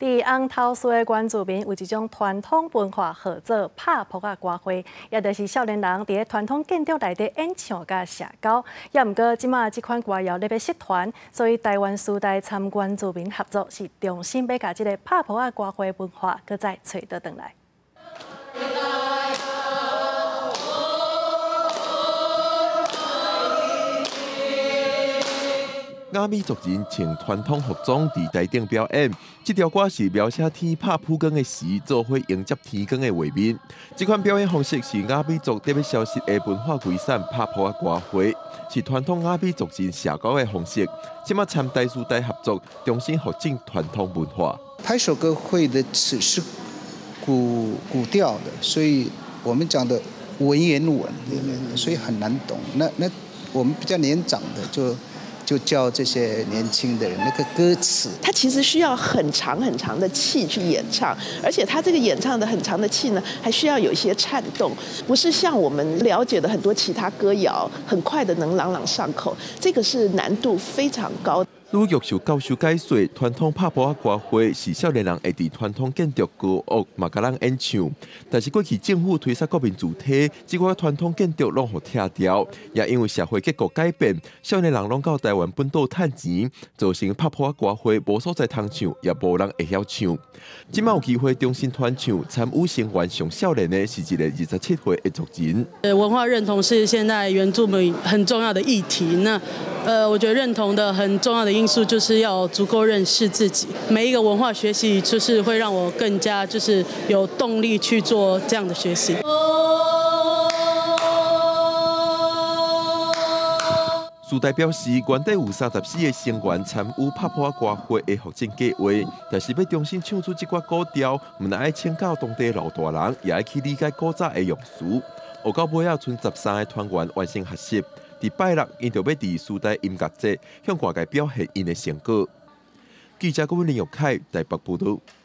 佇尪頭事的原住民有一種傳統文化，號做拍噗仔歌會，也就是少年人佇咧傳統建築內底演唱佮社交。也毋過，這馬這款歌謠咧欲失傳，所以臺灣師大參原住民合作，是重新欲共這个拍噗仔歌會文化閣再揣倒轉來。雅美族人穿傳統服裝佇台頂表演，這條歌是描寫天拍普光的時，做伙迎接天光的畫面。這款表演方式是雅美族得欲消失的文化遺產拍噗仔歌會，是傳統雅美族人社交的方式。這馬參台師大合作，重新復振傳統文化。拍手歌會的詞是古調的，所以我們講的文言文，所以很難懂。那我們比較年長的就教這些年輕的人那個歌詞。它其實需要很長很長的氣去演唱，而且它這個演唱的很長的氣呢，還需要有一些顫動，不是像我們了解的很多其他歌謠，很快的能朗朗上口，這個是難度非常高。呂玉秀教授解說，傳統拍噗仔歌會是少年人會佇傳統建築歌樂嘛，共人演唱。但是過去政府推捒國民主體，這寡傳統建築攏予拆掉，也因為社會結構改變，少年人攏到臺灣本島趁錢，造成拍噗仔歌會無所在通唱，也無人會曉唱。這馬有機會重新傳唱，參與成員上少年的是一个27歲的族人。文化認同是現在原住民很重要的議題。那，我覺得認同的很重要的因素就是要足夠認識自己。每一個文化學習，就是會讓我更加就是有動力去做這樣的學習。師大表示，原底有34个成員參與拍噗仔歌會的復振計劃，但是欲重新唱出這寡古調，毋但愛請教當地老大人，也愛去理解古早的用詞。學到尾仔，賰13个團員完成學習。佇拜六，𪜶就欲佇師大音樂節向外界表現𪜶的成果。記者郭文林玉凱台北報導。